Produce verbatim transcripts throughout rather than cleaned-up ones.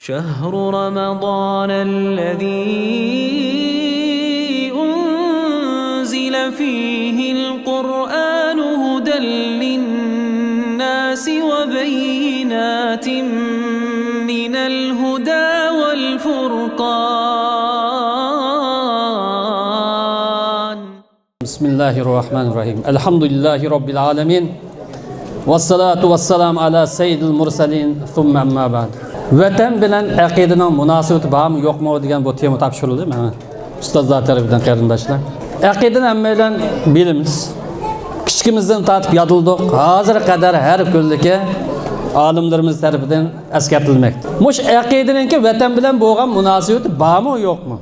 شهر رمضان الذي أنزل فيه القرآن هدى للناس وبينات من الهدى والفرقان. بسم الله الرحمن الرحيم. الحمد لله رب العالمين. والصلاة والسلام على سيد المرسلين. ثم أما بعد. ۋەتەن بىلەن ئەقىدىنىڭ مۇناسىۋىتى بارمۇ يوقمۇ دېگەن بۇ تېما تاپشۇرۇلدى ماڭا ئۇستازلار تەرىپىدىن، قېرىنداشلار. ئەقىدىنى ھەممەيلەن بىلىمىز. كىچىكىمىزدىن تارتىپ يادلىدۇق. ھازىرغا قەدەر ھەر كۈنلۈكى ئالىملىرىمىز تەرىپىدىن ئەسكەرتىلمەكتە. مۇشۇ ئەقىدىنىڭكى ۋەتەن بىلەن بولغان مۇناسىۋىتى بارمۇ يوقمۇ؟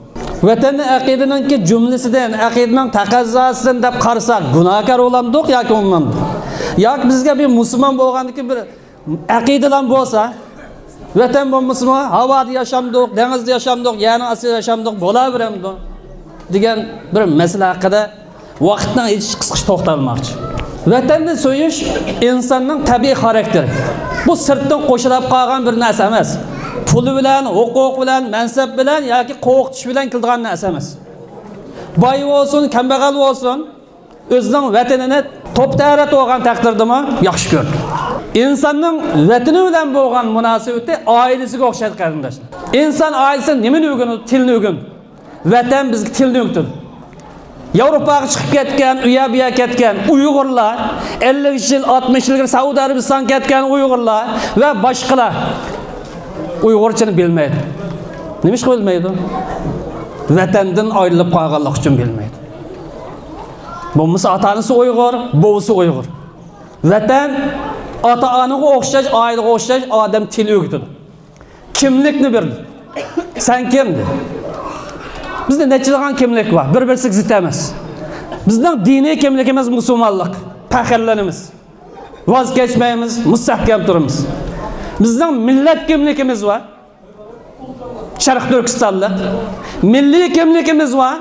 ۋەتەننى ئەقىدىنىڭكى جۈملىسىدىن، ئەقىدىنىڭ تەقەززاسىدىن دەپ قارىساق، گۇناھكار بولامدۇق ياكى بولمامدۇق؟ ياكى بىزگە بىر مۇسۇلمان بولغاندىكى بىر ئەقىدىلەر بولسا، ۋەتەن بولمىسىمۇ، ھاۋادا ياشامدۇق، دېڭىزدا ياشامدۇق، يەرنىڭ ئاستىدا ياشامدۇق، بولاۋېرەمدۇ دېگەن بىر مەسىلە ھەققىدە ۋاقىتنىڭ يېتىشى قىسقىچە توختالماقچى. ۋەتەننى سۆيۈش ئىنساننىڭ تەبىئىي خاراكتېرى. بۇ سىرتتىن قوشۇلاپ قالغان بىر نەرسە ئەمەس. پۇلى بىلەن، ھوقۇقى بىلەن، مەنسەپ بىلەن ياكى قورقۇتۇش بىلەن كېلىدىغان نەرسە ئەمەس. باي بولسۇن، كەمبەغەل بولسۇن، ئۆزىنىڭ ۋەتىنىنى توپتەرەت بولغان تەقدىردىمۇ ياخشى كۆرىدۇ. ئىنساننىڭ ۋەتىنى بىلەن بولغان مۇناسىۋىتى ئائىلىسىگە ئوخشايدۇ، قېرىنداشلار. ئىنسان ئائىلىسى نېمىنى ئۆگىنىدۇ؟ تىلنى ئۆگىنىدۇ. ۋەتەن بىزگە تىلنى ئۆگىتىدۇ. ياۋروپاغا چىقىپ كەتكەن، ئۇ يەر بۇ يەرگە كەتكەن ئۇيغۇرلار، ئەللىك يىل، ئاتمىش يىل ئىلگىرى سەئۇدى ئەرەبىستانغا كەتكەن ئۇيغۇرلار ۋە باشقىلار ئۇيغۇرچىنى بىلمەيدۇ. نېمىشقا بىلمەيدۇ؟ ۋەتەندىن ئايرىلىپ قالغانلىقى ئۈچۈن بىلمەيدۇ. بولمىسا ئاتا-ئانىسى ئۇيغۇر، بوۋىسى ئۇيغۇر. ۋەتەن ئاتا-ئانىغا ئوخشاش، ئائىلىگە ئوخشاش ئادەم تىل ئۆگىتىدۇ. كىملىكنى بېرىدۇ. سەن كىم؟ دېدى. بىزدە نەچچىلىغان كىملىك بار، بىر-بىرسىگە زىت ئەمەس. بىزنىڭ دىنىي كىملىكىمىز مۇسۇلمانلىق، پەخىرلىنىمىز. ۋاز كەچمەيمىز، مۇستەھكەم تۇرىمىز. بىزنىڭ مىللەت كىملىكىمىز بار، شەرقىي تۈركىستانلىق. مىللىي كىملىكىمىز بار،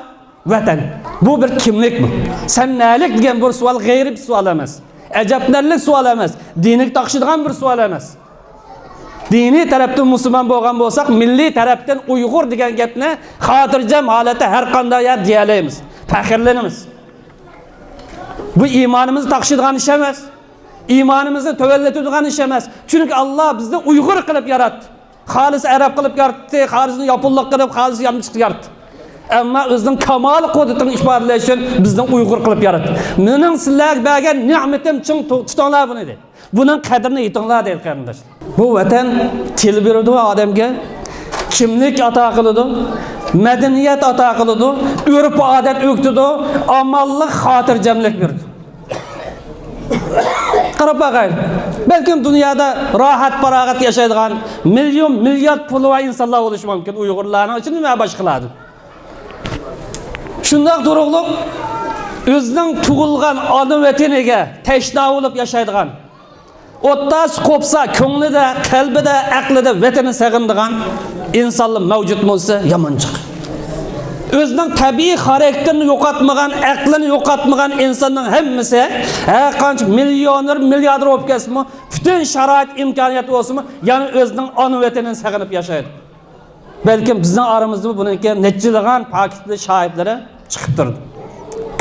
ۋەتەن. بۇ بىر كىملىك بۇ. سەن نەلىك دېگەن بىر سوئال غەيرىي بىر سوئال ئەمەس. ئەجەبلىنەرلىك سوئال ئەمەس. دىنىگە تاقىشىدىغان بىر سوئال ئەمەس. دىنىي تەرەپتىن مۇسۇلمان بولغان بولساق، مىللىي تەرەپتىن ئۇيغۇر دېگەن گەپنى خاتىرجەم ھالەتتە ھەر قانداق يەردە دېيەلەيمىز، پەخىرلىنىمىز. بۇ ئىمانىمىزغا تاقىشىدىغان ئىش ئەمەس. ئىمانىمىزنى تۆۋەنلىتىدىغان ئىش ئەمەس. چۈنكى ئاللا بىزنى ئۇيغۇر قىلىپ ياراتتى. خالىس ئەرەب قىلىپ ياراتتى، خالىسىنى ياپونلۇق قىلىپ، خالىسىنى يامىچىق ياراتتى. ئەمما ئۆزىنىڭ كامال قۇدرىتىنى ئىپادىلەش ئۈچۈن بىزنى ئۇيغۇر قىلىپ ياراتتى. مېنىڭ سىلەرگە بەرگەن نېمىتىم چىڭ تۇ-، تۇتۇڭلار بۇنى، دېدى. بۇنىڭ قەدرىنى يېتىڭلار، دەيدۇ قېرىنداشلار. بۇ ۋەتەن تىل بېرىدۇ ئادەمگە، كىملىك ئاتا قىلىدۇ، مەدەنىيەت ئاتا قىلىدۇ، ئۆرپ-ئادەت ئۆگىتىدۇ، ئامانلىق، خاتىرجەملىك بېرىدۇ. قاراپ باقايلى. بەلكىم دۇنيادا راھەت-پاراغەت ياشايدىغان مىليون، مىليارد پۇلى بار ئىنسانلار بولۇشى مۇمكىن ئۇيغۇرلارنىڭ ئىچىدە ۋە باشقىلاردىن. شۇنداق تۇرۇقلۇق ئۆزىنىڭ تۇغۇلغان ئانا ۋەتىنىگە تەشنا بولۇپ ياشايدىغان، ئوتتا سۇ قوپسا كۆڭلىدە، قەلبىدە، ئەقلىدە ۋەتىنىنى سېغىنىدىغان ئىنسانلار مەۋجۇت بولسا يامان جىق. ئۆزىنىڭ تەبىئىي خاراكتېرىنى يوقاتمىغان، ئەقلىنى يوقاتمىغان ئىنساننىڭ ھەممىسى، ھەر قانچە مىليونېر، مىلياردېر بولۇپ كەتسىمۇ، پۈتۈن شارائىت، ئىمكانىيەت بولسىمۇ، يەنە ئۆزىنىڭ ئانا ۋەتىنىنى سېغىنىپ ياشايدۇ. بەلكىم بىزنىڭ ئارىمىزدىمۇ بۇنىڭكى نەچچىلىغان پاكىتلىك شاھىتلىرى چىقىپ تۇرىدۇ.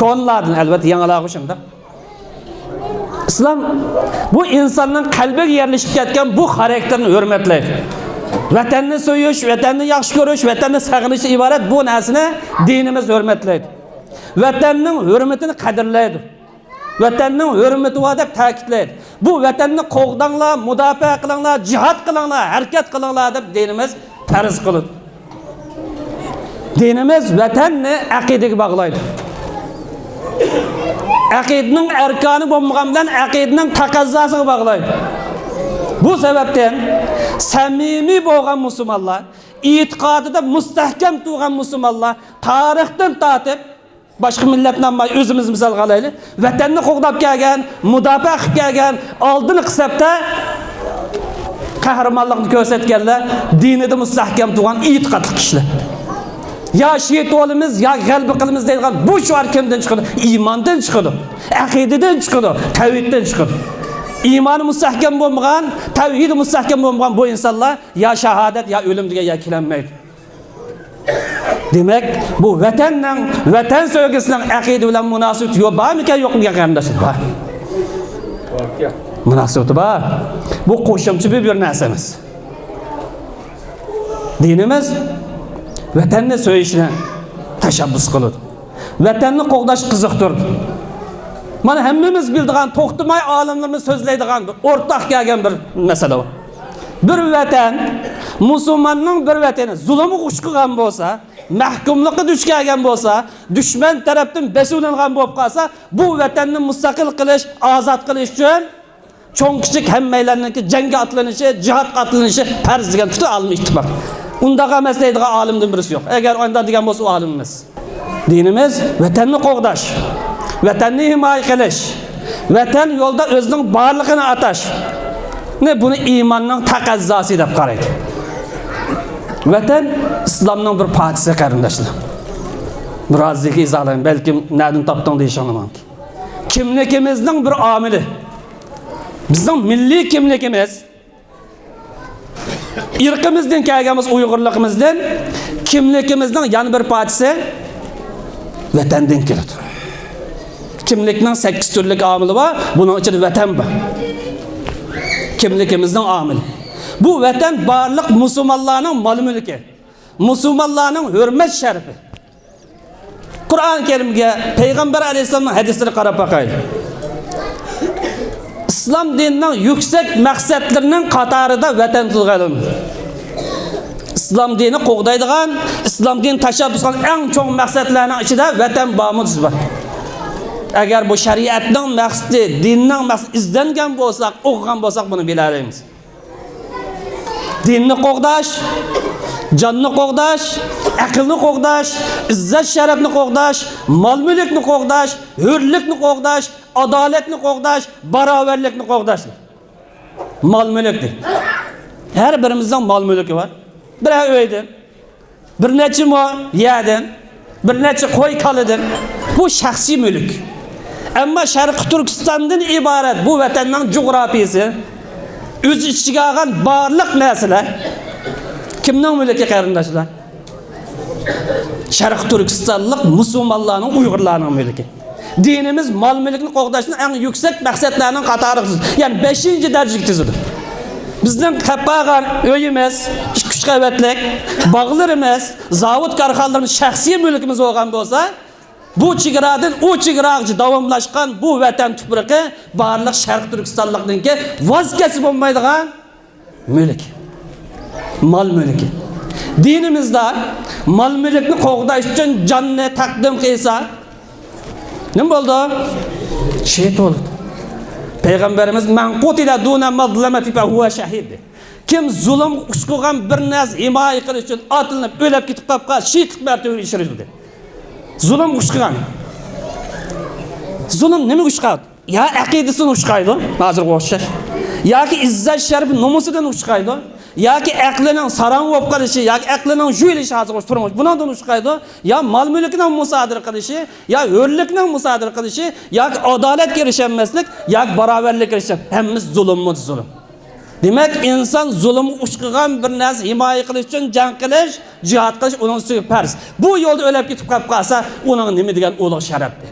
كونىلاردىن، ئەلۋەتتە، يېڭىلارغۇ شۇنداق. ئىسلام بۇ ئىنساننىڭ قەلبىگە يەرلىشىپ كەتكەن بۇ خاراكتېرنى ھۆرمەتلەيدۇ. ۋەتەننى سۆيۈش، ۋەتەننى ياخشى كۆرۈش، ۋەتەننى سېغىنىشتىن ئىبارەت بۇ نەرسىنى دىنىمىز ھۆرمەتلەيدۇ. ۋەتەننىڭ ھۆرمىتىنى قەدىرلەيدۇ. ۋەتەننىڭ ھۆرمىتى بار دەپ تەكىتلەيدۇ. بۇ ۋەتەننى قوغداڭلار، مۇداپىئە قىلىڭلار، جىھاد قىلىڭلار، ھەرىكەت قىلىڭلار دەپ دىنىمىز پەرز قىلىدۇ. دىنىمىز ۋەتەننى ئەقىدىگە باغلايدۇ. ئەقىدىنىڭ ئەركانى بولمىغان بىلەن ئەقىدىنىڭ تەقەززاسىغا باغلايدۇ. بۇ سەۋەبتىن سەمىمىي بولغان مۇسۇلمانلار، ئېتىقادىدا مۇستەھكەم تۇرغان مۇسۇلمانلار تارىختىن تارتىپ باشقا مىللەتنى ئالماي، ئۆزىمىز مىسالغا ئالايلى. ۋەتەننى قوغداپ كەلگەن، مۇداپىئە قىلىپ كەلگەن، ئالدىنقى سەپتە قەھرىمانلىقنى كۆرسەتكەنلەر دىنىدا مۇستەھكەم تۇرغان ئېتىقادلىق كىشىلەر. يا شېھىت بولىمىز، يا غەلىبە قىلىمىز دەيدىغان بۇ شوئار كىمدىن چىقىدۇ؟ ئىماندىن چىقىدۇ، ئەقىدىدىن چىقىدۇ، تەۋھىدتىن چىقىدۇ. ئىمانى مۇستەھكەم بولمىغان، تەۋھىدى مۇستەھكەم بولمىغان بۇ ئىنسانلار يا شاھادەت، يا ئۆلۈم دېگەن يەرگە كېلەلمەيدۇ. دېمەك، بۇ ۋەتەننىڭ، ۋەتەن سۆيگۈسىنىڭ ئەقىدە بىلەن مۇناسىۋىتى يو-، بارمىكەن، يوقمىكەن، قېرىنداشلار؟ بار. مۇناسىۋىتى بار. بۇ قوشۇمچە بىر، بىر نەرسە ئەمەس. دىنىمىز ۋەتەننى سۆيۈشنى تەشەببۇس قىلىدۇ. ۋەتەننى قوغداش قىزىقتۇرىدۇ. مانا ھەممىمىز بىلىدىغان، توختىماي ئالىملىرىمىز سۆزلەيدىغان بىر ئورتاق كەلگەن بىر مەسىلە بار. بىر ۋەتەن، مۇسۇلماننىڭ بىر ۋەتىنى زۇلۇمغا ئۇچرىغان بولسا، مەھكۇملۇققا دۇچ كەلگەن بولسا، دۈشمەن تەرەپتىن بېسىۋېلىنغان بولۇپ قالسا، بۇ ۋەتەننى مۇستەقىل قىلىش، ئازاد قىلىش ئۈچۈن چوڭ-كىچىك ھەممەيلەننىڭكى جەڭگە ئاتلىنىشى، جىھادقا ئاتلىنىشى پەرز دېگەن پۈتۈن ئالىم ئىتتىپاق. ئۇنداق ئەمەس دەيدىغان ئالىمدىن بىرسى يوق. ئەگەر ئانداق دېگەن بولسا، ئۇ ئالىم ئەمەس. دىنىمىز ۋەتەننى قوغداش، ۋەتەننى ھىمايە قىلىش، ۋەتەن يولىدا ئۆزىنىڭ بارلىقىنى ئاتاش، نى، بۇنى ئىماننىڭ تەقەززاسى دەپ قارايدۇ. ۋەتەن ئىسلامنىڭ بىر پارچىسى، قېرىنداشلار. بىر ئاز زىكى ئىزاھلايمەن، بەلكىم نەدىن تاپتىڭ دېيىشىڭلار مۇمكىن. كىملىكىمىزنىڭ بىر ئامىلى. بىزنىڭ مىللىي كىملىكىمىز، ئىرقىمىزدىن كەلگەن بولسا، ئۇيغۇرلۇقىمىزدىن، كىملىكىمىزنىڭ يەنە بىر پارچىسى ۋەتەندىن كېلىدۇ. كىملىكنىڭ سەككىز تۈرلۈك ئامىلى بار، بۇنىڭ ئىچىدە ۋەتەن بار. كىملىكىمىزنىڭ ئامىلى. بۇ ۋەتەن بارلىق مۇسۇلمانلارنىڭ مال-مۈلكى، مۇسۇلمانلارنىڭ ھۆرمەت شەرىپى. قۇرئان كەرىمگە، پەيغەمبەر ئەلەيھىسسالامنىڭ ھەدىسلىرىگە قاراپ باقايلى. ئىسلام دىنىنىڭ يۈكسەك مەقسەتلىرىنىڭ قاتارىدا ۋەتەن تۇتۇلغان. ئىسلام دىنى قوغدايدىغان، ئىسلام دىنى تەشەببۇس قىلغان ئەڭ چوڭ مەقسەتلەرنىڭ ئىچىدە ۋەتەن بارمۇ، دېسە بار. ئەگەر بۇ شەرىئەتنىڭ مەقسىتى، دىننىڭ مەقسىتى ئىزدەنگەن بولساق، ئوقۇغان بولساق، بۇنى بىلەلەيمىز. دىننى قوغداش، جاننى قوغداش، ئەقىلنى قوغداش، ئىززەت شەرەپنى قوغداش، مال-مۈلۈكنى قوغداش، ھۆرلۈكنى قوغداش، ئادالەتنى قوغداش، باراۋەرلىكنى قوغداش. مال-مۈلۈك دېدى. ھەر بىرىمىزنىڭ مال-مۈلكى بار. بىرەر ئۆيدىن، بىر نەچچە مو يەردىن، بىر نەچچە قوي-كالىدىن. بۇ شەخسىي مۈلۈك. ئەمما شەرقىي تۈركىستاندىن ئىبارەت بۇ ۋەتەننىڭ جۇغراپىيىسى، ئۆز ئىچىگە ئالغان بارلىق نەرسىلەر كىمنىڭ مۈلكى، قېرىنداشلار؟ شەرقىي تۈركىستانلىق مۇسۇلمانلارنىڭ، ئۇيغۇرلارنىڭ مۈلكى. دىنىمىز مال-مۈلۈكنى قوغداشنى ئەڭ يۈكسەك مەقسەتلەرنىڭ قاتارىغا تىزىدۇ. يەنى بەشىنچى دەرىجىگە تىزىدۇ. بىزنىڭ قەپ قالغان ئۆيىمىز، ئىككى ئۈچ قەۋەتلىك باغلىرىمىز، زاۋۇت كارخانىلىرىمىز شەخسىي مۈلكىمىز بولغان بولسا، بۇ چېگرادىن ئۇ چېگراغىچە داۋاملاشقان بۇ ۋەتەن تۇپرىقى بارلىق شەرقىي تۈركىستانلىقنىڭكى ۋاز كەچسە بولمايدىغان مۈلۈك. مال-مۈلكى. دىنىمىزدا مال-مۈلۈكنى قوغداش ئۈچۈن جاننى تەقدىم قىلسا، نېمە بولىدۇ؟ شېھىت بولىدۇ. پەيغەمبىرىمىز، مەن قۇتىلە دۇنە مەزلەمەتى فەھۇۋە شەھىد. كىم زۇلۇمغا ئۇچرىغان بىر نەرسە ھىمايە قىلىش ئۈچۈن ئاتلىنىپ ئۆلۈپ كېتىپ قاپقا، شېھىتلىق مەرتىۋىگە ئېرىشىدۇ، دېدى. زۇلۇمغا ئۇچرىغان. زۇلۇم نېمىگە ئۇچرايدۇ؟ يا ئەقىدىسىنى ئۇچرايدۇ، ھازىرغا ئوخشاش. ياكى ئىززەت شەرىپى نومۇسىدىن ئۇچرايدۇ. ياكى ئەقلىنىڭ ساراڭ بولۇپ قېلىشى، ياكى ئەقلىنىڭ يۇيۇلۇشى، ھازىرغا ئوخشاش تۇرمۇش، بۇنىڭدىن ئۇچرايدۇ. يا مال-مۈلكىنىڭ مۇسادىرە قىلىشى، يا ھۆرلۈكنىڭ مۇسادىرە قىلىشى، ياكى ئادالەتكە ئېرىشەلمەسلىك، ياكى باراۋەرلىككە ئېرىشەل-، ھەممىسى زۇلۇممۇ زۇلۇم. دېمەك، ئىنسان زۇلۇمغا ئۇچرىغان بىر نەرسە ھىمايە قىلىش ئۈچۈن جەڭ قىلىش، جىھاد قىلىش ئۇنىڭ ئۈستىگە پەرز. بۇ يولدا ئۆلۈپ كېتىپ قاپقالسا، ئۇنىڭ نېمە دېگەن ئۇلۇغ شەرەپتى.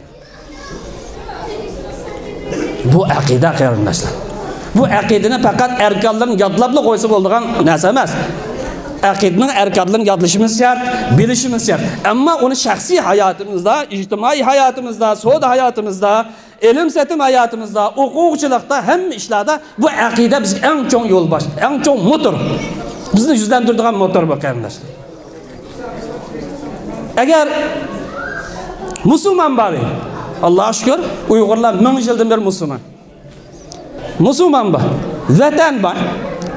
بۇ ئەقىدە، قېرىنداشلار. بۇ ئەقىدىنى پەقەت ئەركانلىرىنى يادلاپلا قويسا بولىدىغان نەرسە ئەمەس. ئەقىدىنىڭ ئەركانلىرىنى يادلىشىمىز شەرت، بىلىشىمىز شەرت. ئەمما ئۇنى شەخسىي ھاياتىمىزدا، ئىجتىمائىي ھاياتىمىزدا، سودا ھاياتىمىزدا، ئېلىم-سېتىم ھاياتىمىزدا، ئوقۇغۇچىلىقتا، ھەممە ئىشلاردا بۇ ئەقىدە بىزگە ئەڭ چوڭ يولباش، ئەڭ چوڭ موتور. بىزنى يۈزلەندۈرىدىغان موتور بۇ، قېرىنداشلار. ئەگەر مۇسۇلمان بار، ئاللاھقا شۈكۈر، ئۇيغۇرلار مىڭ يىلدىن بېرى مۇسۇلمان. مۇسۇلمان بار، ۋەتەن بار.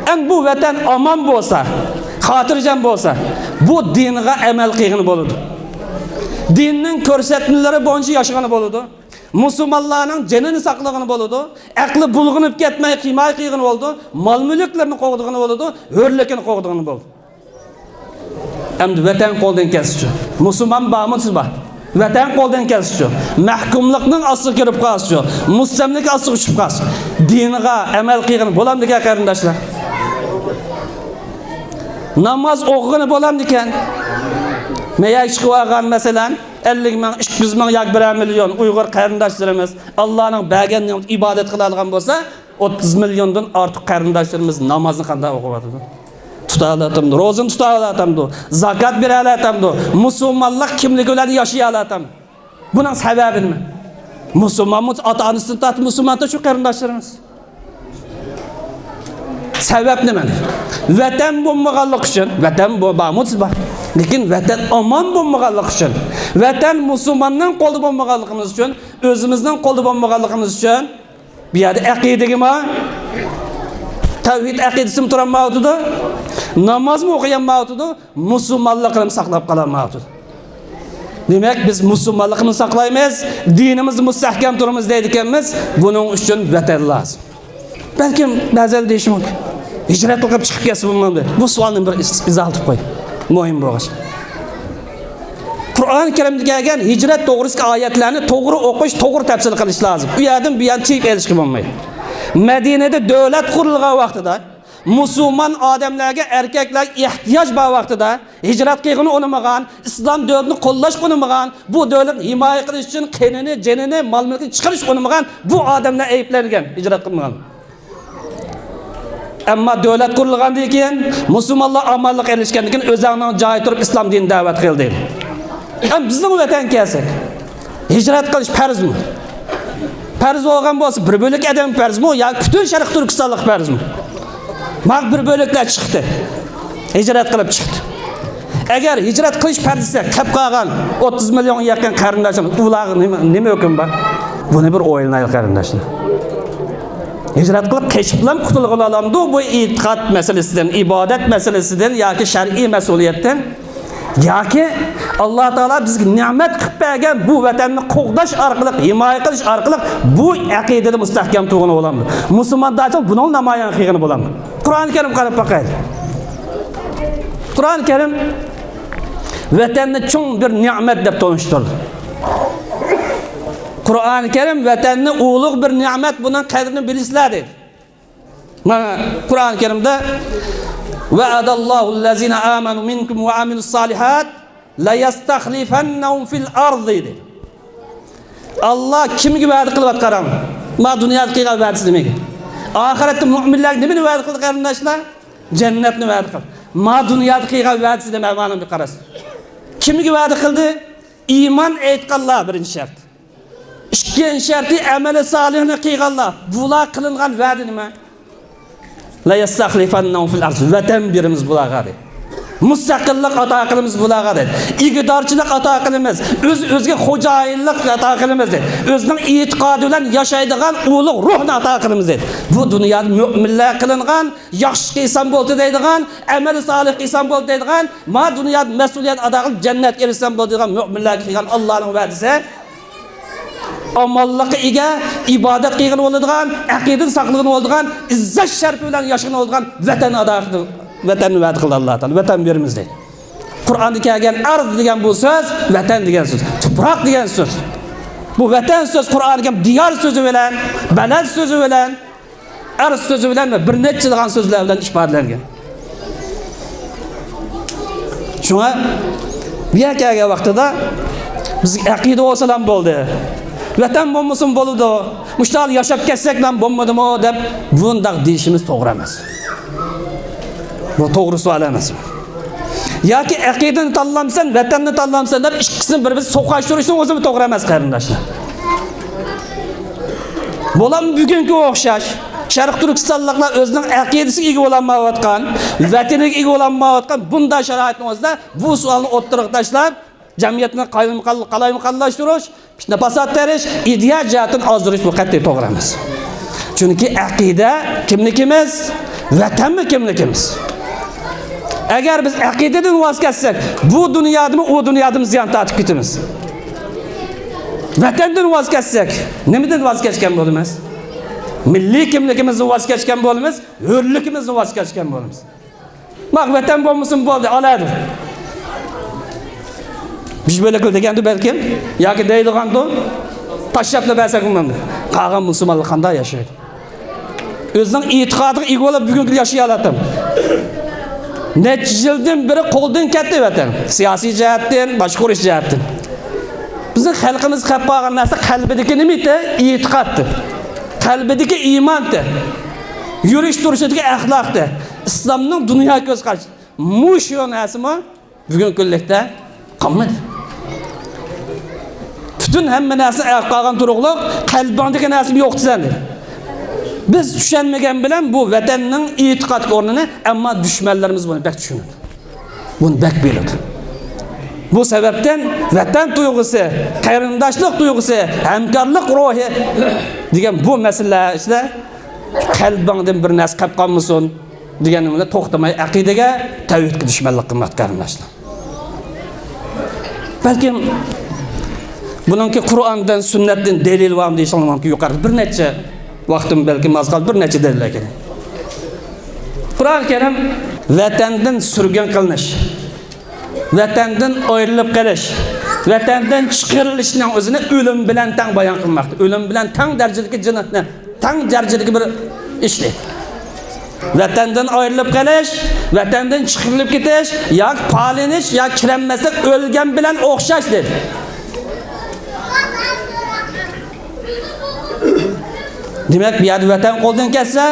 ئەمدى بۇ ۋەتەن ئامان بولسا، خاتىرجەم بولسا، بۇ دىنغا ئەمەل قىلغىلى بولىدۇ. دىننىڭ كۆرسەتمىلىرى بويىچە ياشىغىلى بولىدۇ. مۇسۇلمانلارنىڭ جېنىنى ساقلىغىلى بولىدۇ، ئەقلى بۇلغىنىپ كەتمەي ھىمايە قىلغىلى بولىدۇ، مال-مۈلۈكلىرىنى قوغدىغىلى بولىدۇ، ھۆرلۈكىنى قوغدىغىلى بولىدۇ. ئەمدى ۋەتەن قولدىن كەتسىچۇ؟ مۇسۇلمان بارمۇ، سىز بار؟ ۋەتەن قولدىن كەتسىچۇ، مەھكۇملۇقنىڭ ئاستىغا كىرىپ قالسىچۇ، مۇستەملىكە ئاستىغا چۈشۈپ قالسا، دىنىغا ئەمەل قىلغىلى بولامدىكەن قېرىنداشلار؟ ناماز ئوقۇغىلى بولامدىكەن؟ مەيەگە چىقىۋالغان، مەسىلەن، ئەللىك مىڭ، ئىككى يۈز مىڭ ياكى بىرەر مىليون ئۇيغۇر قېرىنداشلىرىمىز ئاللانىڭ بەرگەن نېمىتىگە ئىبادەت قىلالىغان بولسا، ئوتتۇز مىليوندىن ئارتۇق قېرىنداشلىرىمىز نامازنى قانداق ئوقۇۋاتىدۇ؟ تۇتالاتامدۇ؟ روزىنى تۇتالاتامدۇ؟ زاكات بېرەلەتامدۇ؟ مۇسۇلمانلىق كىملىكى بىلەن ياشىيالاتامدۇ؟ بۇنىڭ سەۋەبى نېمە؟ مۇسۇلمانمۇ؟ ئاتا-ئانىسىدىن تارتىپ مۇسۇلمانتۇ شۇ قېرىنداشلىرىمىز. سەۋەب نېمە؟ ۋەتەن بولمىغانلىقى ئۈچۈن، ۋەتەن بۇ، بارمۇ سىز بار. لېكىن ۋەتەن ئامان بولمىغانلىقى ئۈچۈن، ۋەتەن مۇسۇلماننىڭ قولىدا بولمىغانلىقىمىز ئۈچۈن، ئۆزىمىزنىڭ قولىدا بولمىغانلىقىمىز ئۈچۈن، بۇ يەردە ئەقىدىگىمۇ، تەۋھىد ئەقىدىسىمۇ تۇرالمايۋاتىدۇ، نامازمۇ ئوقۇيالمايۋاتىدۇ، مۇسۇلمانلىقىنىمۇ ساقلاپ قالالمايۋاتىدۇ. دېمەك، بىز مۇسۇلمانلىقىمىزنى ساقلايمىز، دىنىمىزدا مۇستەھكەم تۇرىمىز دەيدىكەنمىز، بۇنىڭ ئۈچۈن ۋەتەن لازىم. بەلكىم بەزىلەر دېيىشى مۇمكىن، ھىجرەت قىلىپ چىقىپ كەتسە بولمامدۇ؟ بۇ سوئالنى بىر ئىز-، ئىزاھلىتىپ قوي، مۇھىم بولغاچ. قۇرئان كەرىمدە كەلگەن ھىجرەت توغرىسىدىكى ئايەتلەرنى توغرا ئوقۇش، توغرا تەپسىر قىلىش لازىم. ئۇ يەردىن بۇ يەرنى تېيىپ ئېلىشقا بولمايدۇ. مەدىنىدە دۆلەت قۇرۇلغان ۋاقتىدا، مۇسۇلمان ئادەملەرگە، ئەركەكلەرگە ئېھتىياج بار ۋاقتىدا، ھىجرەت قىلغىنى ئۇنىمىغان، ئىسلام دۆلىتىنى قوللاشقا ئۇنىمىغان، بۇ دۆلەتنى ھىمايە قىلىش ئۈچۈن قېنىنى، جېنىنى، مال-مۈلكىنى چىقىرىشقا ئۇنىمىغان بۇ ئادەملەر ئەيىبلەنگەن، ھىجرەت قىلمىغان. ئەمما دۆلەت قۇرۇلغاندىن كېيىن، مۇسۇلمانلار ئامانلىق ئېرىشكەندىن كېيىن، ئۆزۈڭنىڭ جايىدا تۇرۇپ ئىسلام دىنىنى دەۋەت قىل دەيدۇ. ئەمما بىزنىڭ ۋەتەنگە كەلسەك، ھىجرەت قىلىش پەرزمۇ؟ پەرز بولغان بولسا، بىر بۆلەك ئادەمگە پەرزمۇ ياكى پۈتۈن شەرقىي تۈركىستانلىققا پەرزمۇ؟ مانا بىر بۆلەكلەر چىقتى. ھىجرەت قىلىپ چىقتى. ئەگەر ھىجرەت قىلىش پەرز دېسەك، قېلىپ قالغان ئوتتۇز مىليونغا يېقىن قېرىنداشلىرىمىز، ئۇلارغا نېمە، نېمە ھۆكۈم بار؟ بۇنى بىر ئويلىنايلى، قېرىنداشلار. ھىجرەت قىلىپ قېچىپلا قۇتۇلغىلى بولامدۇ بۇ ئېتىقاد مەسىلىسىدىن، ئىبادەت مەسىلىسىدىن ياكى شەرئىي مەسئۇلىيەتتىن؟ ياكى ئاللا تائالا بىزگە نېمەت قىلىپ بەرگەن بۇ ۋەتەننى قوغداش ئارقىلىق، ھىمايە قىلىش ئارقىلىق بۇ ئەقىدىدە مۇستەھكەم تۇرغىلى بولامدۇ؟ مۇسۇلمان دائىم بۇنىڭ نامايان قىلغىلى بولامدۇ؟ قۇرئان كەرىم قاراپ باقايلى. قۇرئان كەرىم ۋەتەننى چوڭ بىر نېمەت دەپ تونۇشتۇردى. قۇرئان كەرىم ۋەتەننى ئۇلۇغ بىر نېمەت، بۇنىڭ قەدرىنى بىلىسىلەر دېدى. مانا قۇرئان كەرىمدە، «ۋەئەدەللاھۇللەزىنە ئامەنۇ مىنكۇم ۋە ئامىلۇسسالىھات لەيەستەخلىفەننەھۇم فىل ئەرزى» دېدى. ئاللا كىمگە ۋەدە قىلىۋاتقان؟ ما دۇنيادا قىلغان ۋەدىسى نېمىگە؟ ئاخىرەتتە مۆمىنلەرگە نېمىنى ۋەدە قىلدى، قېرىنداشلار؟ جەننەتنى ۋەدە قىلدى. ما دۇنيادا قىلغان ۋەدىسى نېمە؟ مانا بىر قاراسا. كىمگە ۋەدە قىلدى؟ ئىمان ئېيتقانلار بىرىنچى شەرت. ئىككىنچى شەرتى ئەمەلى سالىھنى قىلغانلار. بۇلار قىلىنغان ۋەدە نېمە؟ لەيەستەخلىفەننەھۇم فىل ئەرز. ۋەتەن بېرىمىز بۇلارغا دېدى. مۇستەقىللىق ئاتا قىلىمىز بۇلارغا دېدى. ئىگىدارچىلىق ئاتا قىلىمىز. ئۆز ئۆزىگە خوجايىنلىق ئاتا قىلىمىز دېدى. ئۆزىنىڭ ئېتىقادى بىلەن ياشايدىغان ئۇلۇغ روھنى ئاتا قىلىمىز دېدى. بۇ دۇنيادا مۆمىنلەر قىلىنغان، ياخشى قىلسام بولدى دەيدىغان، ئەمەلى سالىھ قىلسام بولدى دەيدىغان، ما دۇنيادا مەسئۇلىيەت ئادا قىلىپ جەننەتكە ئېرىشسەم بولدى دەيدىغان مۆمىنلەرگە قىلغان ئاللانىڭ ۋەدىسى. ئامانلىققا ئىگە، ئىبادەت قىلغىلى بولىدىغان، ئەقىدىنى ساقلىغىلى بولىدىغان، ئىززەت شەرىپى بىلەن ياشىغىلى بولىدىغان ۋەتەن ئادا قىلدى، ۋەتەننى ۋەدە قىلدى ئاللا تائالا، ۋەتەن بېرىمىز دېدى. قۇرئاندا كەلگەن ئەرز دېگەن بۇ سۆز، ۋەتەن دېگەن سۆز، تۇپراق دېگەن سۆز. بۇ ۋەتەن سۆز قۇرئاندا كەلگەن دىيار سۆزى بىلەن، بەلەد سۆزى بىلەن، ئەرز سۆزى بىلەن ۋە بىر نەچچىلىغان سۆزلەر بىلەن ئىپادىلەنگەن. شۇڭا بۇ يەرگە كەلگەن ۋاقتىدا بىزگە ئەقىدە بولسىلا بولدى، ۋەتەن بولمىسىمۇ بولىدۇ، مۇشۇنداق ياشاپ كەتسەكلا بولمىدىمۇ دەپ بۇنداق دېيىشىمىز توغرا ئەمەس. بۇ توغرا سوئال ئەمەس. ياكى ئەقىدىنى تاللامسەن، ۋەتەننى تاللامسەن دەپ ئىككىسىنى بىر-بىرىگە سوقاشتۇرۇشنىڭ ئۆزىمۇ توغرا ئەمەس، قېرىنداشلار. بولۇپمۇ بۈگۈنكىگە ئوخشاش، شەرقىي تۈركىستانلىقلار ئۆزىنىڭ ئەقىدىسىگە ئىگە بولالمايۋاتقان، ۋەتىنىگە ئىگە بولالمايۋاتقان بۇنداق شارائىتنىڭ ئۆزىدە بۇ سوئالنى ئوتتۇرىغا تاشلاپ، جەمئىيەتنى قالايمىقان-، قالايمىقانلاشتۇرۇش، پىتنە-پاسات تېرىش، ئىدىيە جەھەتتىن ئازدۇرۇش، بۇ قەتئىي توغرا ئەمەس. چۈنكى ئەقىدە كىملىكىمىز، ۋەتەنمۇ كىملىكىمىز. ئەگەر بىز ئەقىدىدىن ۋاز كەچسەك، بۇ دۇنيادىمۇ، ئۇ دۇنيادىمۇ زىيان تارتىپ كېتىمىز. ۋەتەندىن ۋاز كەچسەك، نېمىدىن ۋاز كەچكەن بولىمىز؟ مىللىي كىملىكىمىزدىن ۋاز كەچكەن بولىمىز، ھۆرلۈكىمىزدىن ۋاز كەچكەن بولىمىز. ماق ۋەتەن بولمىسىمۇ بولدى، ئالايدۇ. بىز بۆلەكلا دېگەندۇ بەلكىم، ياكى دەيدىغاندۇ، تاشلاپلا بەرسەك بولمامدۇ؟ قالغان مۇسۇلمانلار قانداق ياشايدۇ؟ ئۆزىنىڭ ئېتىقادىغا ئىگە بولۇپ، بۈگۈنكى كۈندە ياشىيالاتامدۇ؟ نەچچە يىلدىن بېرى قولدىن كەتتى ۋەتەن. سىياسىي جەھەتتىن، باشقۇرۇش جەھەتتىن. بىزنىڭ خەلقىمىز قېلىپ قالغان نەرسە قەلبىدىكى نېمە ئىدى؟ ئېتىقادتى. قەلبىدىكى ئىمانتى. يۈرۈش تۇرۇشىدىكى ئەخلاقتى. ئىسلامنىڭ دۇنيا كۆز قارىشى. مۇشۇ نەرسىمۇ بۈگۈنكى كۈنلۈكتە قالمىدى. پۈتۈن ھەممە نەرسە ئاياغقا قالغان تۇرۇقلۇق، قەلبىڭدىكى نەرسىنى يوقىتىسەن دېدى. بىز چۈشەنمىگەن بىلەن بۇ ۋەتەننىڭ ئېتىقادتىكى ئورنىنى، ئەمما دۈشمەنلىرىمىز بۇنى بەك چۈشىنىدۇ. بۇنى بەك بىلىدۇ. بۇ سەۋەبتىن ۋەتەن تۇيغۇسى، قېرىنداشلىق تۇيغۇسى، ھەمكارلىق روھى دېگەن بۇ مەسىلىلەر ئىچىدە قەلبىڭدىن بىر نەرسە قېلىپ قالمىسۇن دېگەن بىلەن توختىماي ئەقىدىگە، تەۋھىدكە دۈشمەنلىك قىلماقتا قېرىنداشلار. بەلكىم بۇنىڭكى قۇرئاندىن، سۈننەتتىن دەلىل بارمۇ دېيىشىڭلار مۇمكىن. يۇقىرىدا بىر نەچچە، ۋاقتىم بەلكىم ئاز قالدى، بىر نەچچە دەلىل ئەكەلدىم. قۇرئان كەرىم ۋەتەندىن سۈرگۈن قىلىنىش، ۋەتەندىن ئايرىلىپ قېلىش، ۋەتەندىن چىقىرىلىشنىڭ ئۆزىنى ئۆلۈم بىلەن تەڭ بايان قىلماقتا. ئۆلۈم بىلەن تەڭ دەرىجىدىكى جىنايەتنى، تەڭ دەرىجىدىكى بىر ئىشنى. ۋەتەندىن ئايرىلىپ قېلىش، ۋەتەندىن چىقىرىلىپ كېتىش ياكى پالىنىش ياكى كىرەلمەسلىك ئۆلگەن بىلەن ئوخشاش دېدى. دېمەك، بۇ يەردە ۋەتەن قولدىن كەتسە،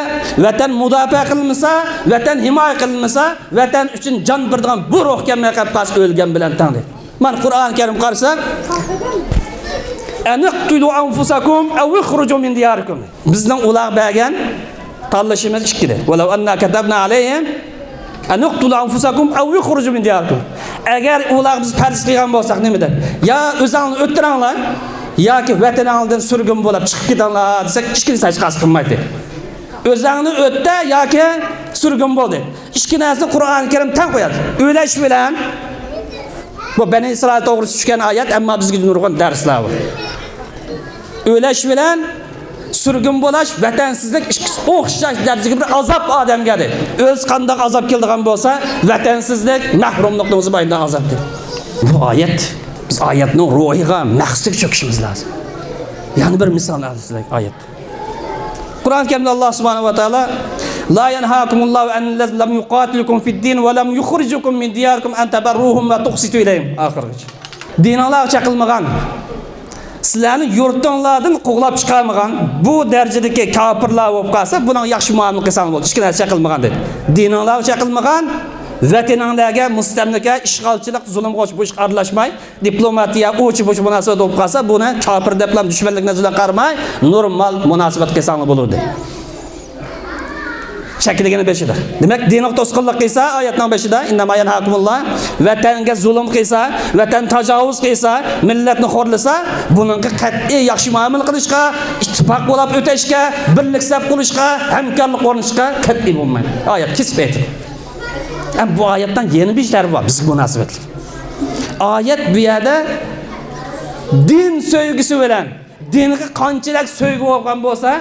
ۋەتەن مۇداپىئە قىلىنمىسا، ۋەتەن ھىمايە قىلىنمىسا، ۋەتەن ئۈچۈن جان بېرىدىغان بۇ روھ كەلمەي قېلىپ قالسا، ئۆلگەن بىلەن تەڭ دېدى. مانا قۇرئان كەرىم قارىساق، «أن اقتلوا أنفسكم أو اخرجوا من دياركم». بىزنىڭ ئۇلارغا بەرگەن تاللىشىمىز ئىككى دېدى. «ولو أنا كتبنا عليهم أن اقتلوا أنفسكم أو اخرجوا من دياركم». ئەگەر ئۇلارغا بىز پەرز قىلغان بولساق نېمە دەپ، يا ئۆزۈڭلارنى ئۆلتۈرۈڭلار ياكى ۋەتىنىڭلاردىن سۈرگۈن بولۇپ چىقىپ كېتىڭلار دېسەك، ئىككىنچىسى ھېچقايسى قىلمايتتى. ئۆزۈڭنى ئۆلتۈر ياكى سۈرگۈن بول دەيدۇ. ئىككى نەرسىنى قۇرئان كەرىم تەڭ قويىدۇ. ئۆلۈش بىلەن، بۇ بەنى ئىسرائىل توغرىسىدا چۈشكەن ئايەت، ئەمما بىزگە نۇرغۇن دەرسلەر بار. ئۆلۈش بىلەن سۈرگۈن بولۇش، ۋەتەنسىزلىك ئىككىسى ئوخشاش دەرىجىدىكى بىر ئازاب ئادەمگە دەيدۇ. ئۆزى قانداق ئازاب كېلىدىغان بولسا، ۋەتەنسىزلىك، مەھرۇملۇقنىڭ ئۆزى ئايدىن ئازاب دەيدۇ. بۇ ئايەت، بىز ئايەتنىڭ روھىغا، مەقسىتىگە چۆكۈشىمىز لازىم. يەنە بىر مىسال ئەزىزلەر، ئايەت. قۇرئان كەرىمدە ئاللا سۇبھانەھۇ ۋە تائالا، «لا ينهاكم الله عن الذين لم يقاتلوكم في الدين ولم يخرجوكم من دياركم أن تبروهم وتقسطوا إليهم» ئاخىرغىچە. دىنىڭلارغا چېقىلمىغان، سىلەرنى يۇرتۇڭلاردىن قوغلاپ چىقارمىغان بۇ دەرىجىدىكى كاپىرلار بولۇپ قالسا، بۇنىڭغا ياخشى مۇئامىلە قىلساڭلار بولدى. ئىككى نەرسە چېقىلمىغان دېدى. دىنىڭلارغا چېقىلمىغان، ۋەتىنىڭلارغا مۇستەملىكە، ئىشغالچىلىق، زۇلۇمغا بۇ ئىشقا ئارىلاشماي، دىپلوماتىيە، ئۇچ بۇچ مۇناسىۋەت بولۇپ قالسا، بۇنى كاپىر دەپلا، دۈشمەنلىك نەزىرىدە قارىماي، نورمال مۇناسىۋەت قىلساڭلار بولىدۇ. چەكلىگىنى بېشىدا. دېمەك، دىنغا توسقۇنلۇق قىلسا، ئايەتنىڭ بېشىدا، «إنما ينهاكم الله»، ۋەتەنگە زۇلۇم قىلسا، ۋەتەن تاجاۋۇز قىلسا، مىللەتنى خورلىسا، بۇنىڭغا قەتئىي ياخشى مۇئامىلە قىلىشقا، ئىتتىپاق بولاپ ئۆتەشكە، بىرلىك سەپ قۇرۇشقا، ھەمكارلىق ئورنىتىشقا قەتئىي بولمايدۇ. ئايەت كېسىپ ئېيتىپ. ئەمما بۇ ئايەتنىڭ يەنە بىر تەرىپى بار، بىزگە مۇناسىۋەتلىك. ئايەت بۇ يەردە دىن سۆيگۈسى بىلەن دىنغا قانچىلىك سۆيگۈ بولغان بولسا،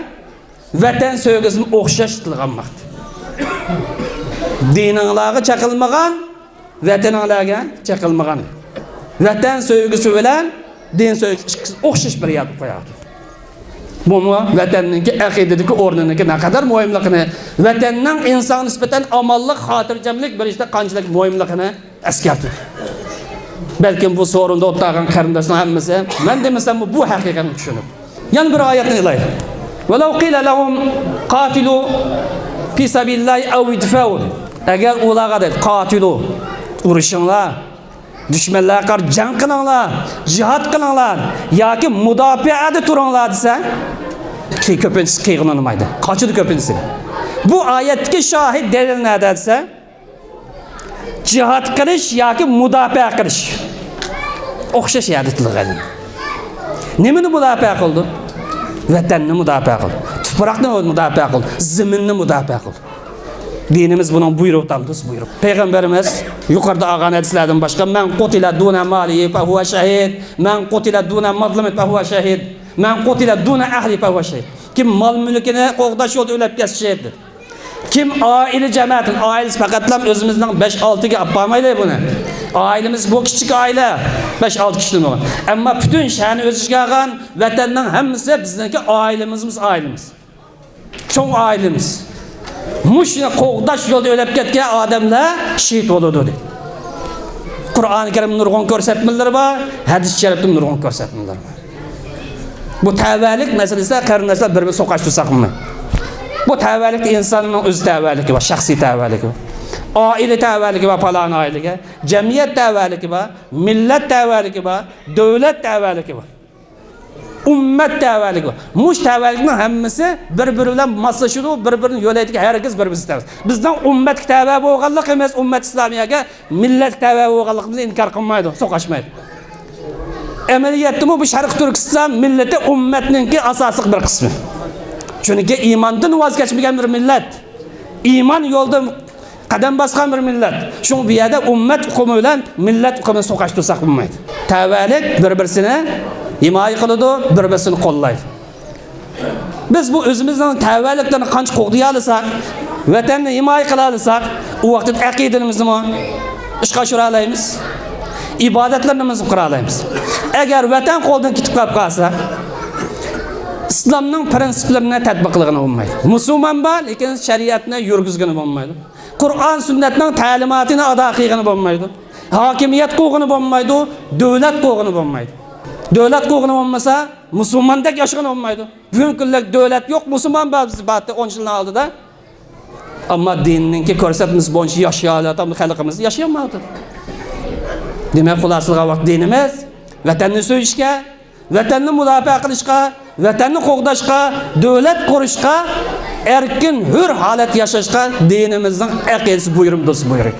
ۋەتەن سۆيگۈسىمۇ ئوخشاش تىلغا ئالماقتا. دىنىڭلارغا چېقىلمىغان، ۋەتىنىڭلارغا چېقىلمىغان. ۋەتەن سۆيگۈسى بىلەن دىن سۆيگۈسى ئىككىسى ئوخشاش بىر يەردە قويۇلدى. بۇمۇ ۋەتەننىڭكى ئەقىدىدىكى ئورنىنىڭكى نەقەدەر مۇھىملىقىنى، ۋەتەننىڭ ئىنسانغا نىسبەتەن ئامانلىق، خاتىرجەملىك بېرىشتە قانچىلىك مۇھىملىقىنى ئەسكەرتىدۇ. بەلكىم بۇ سورۇندا ئولتۇرغان قېرىنداشلار ھەممىسى، مەن دېمىسەممۇ، بۇ ھەقىقەتنى چۈشىنىدۇ. يەنە بىر ئايەتنى ئېلىڭ. «ولو قيل لهم قاتلوا في سبيل الله أو ادفعوا». ئەگەر ئۇلارغا دەيدۇ، «قاتلوا»، ئۇرۇشۇڭلار، دۈشمەنلەرگە قارشى جەڭ قىلىڭلار، جىھاد قىلىڭلار ياكى مۇداپىئەدە تۇرۇڭلار دېسە، كۆپىنچىسى قىلغىلى ئۇنىمايدۇ. قاچىدۇ كۆپىنچىسى. بۇ ئايەتتىكى شاھىد دەلىل نەدە دېسە، جىھاد قىلىش ياكى مۇداپىئە قىلىش ئوخشاش يەردە تىلغا ئېلىنىدۇ. نېمىنى مۇداپىئە قىلىدۇ؟ ۋەتەننى مۇداپىئە قىلىدۇ. تۇپراقنى مۇداپىئە قىلىدۇ. زېمىننى مۇداپىئە قىلىدۇ. دىنىمىز بۇنىڭ بۇيرۇقى تامدۇز بۇيرۇق. پەيغەمبىرىمىز يۇقىرىدا ئالغان ھەدىسلەردىن باشقا، «من قتل دون ماله فهو شهيد، من قتل دون مظلمة فهو شهيد، من قتل دون أهله فهو شهيد». كىم مال مۈلكىنى قوغداش يولىدا ئۆلۈپ كەتسە شېھىت دېدى. كىم ئائىلە جەمەتىنى، ئائىلىسى پەقەتلا ئۆزىمىزنىڭ بەش ئالتىگە ئاپارمايلى بۇنى. ئائىلىمىز بۇ كىچىك ئائىلە، بەش-ئالتە كىشىدىن بولغان. ئەمما پۈتۈن شەھەرنى ئۆز ئىچىگە ئالغان ۋەتەننىڭ ھەممىسى بىزنىڭكى ئائىلىمىزمىز، ئائىلىمىز. چوڭ ئائىلىمىز. مۇشۇ قوغداش يولىدا ئۆلۈپ كەتكەن ئادەملەر شېھىت بولىدۇ، دېدى. قۇرئانى كەرىمدە نۇرغۇن كۆرسەتمىلىرى بار، ھەدىس شەرىپتە نۇرغۇن كۆرسەتمىلىرى بار. بۇ تەۋەلىك مەسىلىسىدە قېرىنداشلار بىر-بىرىنى سوقاشتۇرساق بولمايدۇ. بۇ تەۋەلىكتە ئىنساننىڭ ئۆز تەۋەلىكى بار، شەخسىي تەۋەلىكى بار. ئائىلە تەۋەلىكى بار، پالان ئائىلىگە. جەمئىيەت تەۋەلىكى بار، مىللەت تەۋەلىكى بار، دۆلەت تەۋەلىكى بار. ئۈممەت تەۋەلىكى بار. مۇشۇ تەۋەلىكنىڭ ھەممىسى بىر-بىرى بىلەن ماسلىشىدۇ، بىر-بىرىنى يۆلەيدىكەن، ھەرگىز بىر-بىرىمىزگە تەۋە. بىزنىڭ ئۈممەتكە تەۋە بولغانلىقىمىز، ئۈممەت ئىسلامىيەگە مىللەتكە تەۋە بولغانلىقىمىزنى ئىنكار قىلمايدۇ، سوقاشمايدۇ. ئەمەلىيەتتىمۇ بۇ شەرقىي تۈركىستان مىللىتى ئۈممەتنىڭكى ئاساسلىق بىر قىسمى. چۈنكى ئىماندىن ۋاز كەچمىگەن بىر مىللەت. ئىمان يولىدا قەدەم باسقان بىر مىللەت. شۇڭا بۇ يەردە ئۈممەت ئۇقۇمى بىلەن مىللەت ئۇقۇمىنى سوقاشتۇرساق بولمايدۇ. تەۋەلىك بىر-بىرسىنى ھىمايە قىلىدۇ، بىر-بىرسىنى قوللايدۇ. بىز بۇ ئۆزىمىزنىڭ تەۋەلىكلىرىنى قانچە قوغدىيالىساق، ۋەتەننى ھىمايە قىلالىساق، ئۇ ۋاقىتتا ئەقىدىمىزنىمۇ ئىشقا ئاشۇرالايمىز، ئىبادەتلىرىمىزنى قۇرالايمىز. ئەگەر ۋەتەن قولدىن كېتىپ قېلىپ قالسا، ئىسلامنىڭ پىرىنسىپلىرىنى تەتبىق قىلغىلى بولمايدۇ. مۇسۇلمان بار، لېكىن شەرىئەتنى يۈرگۈزگىلى بولمايدۇ. قۇرئان سۈننەتنىڭ تەلىماتىنى ئادا قىلغىلى بولمايدۇ. ھاكىمىيەت قۇرغىلى بولمايدۇ، دۆلەت قۇرغىلى بولمايدۇ. دۆلەت قۇرغىلى بولمىسا، مۇسۇلماندەك ياشىغىلى بولمايدۇ. بۈگۈنكى كۈندە دۆلەت يوق، مۇسۇلمان بار، بىز بارتى ئون يىلنىڭ ئالدىدا. ئەمما دىننىڭكى كۆرسەتمىسى بويىچە ياشىيالىياتامدۇ خەلقىمىز؟ ياشىيالمايدۇ. دېمەك، خۇلاسىلىغان ۋاقىت دىنىمىز ۋەتەننى سۆيۈشكە، ۋەتەننى مۇداپىئە قىلىشقا، ۋەتەننى قوغداشقا، دۆلەت قۇرۇشقا، ئەركىن، ھۆر ھالەتتە ياشاشقا دىنىمىزنىڭ ئەقىدىسى بۇيرۇمى، دوستى بۇيرۇق.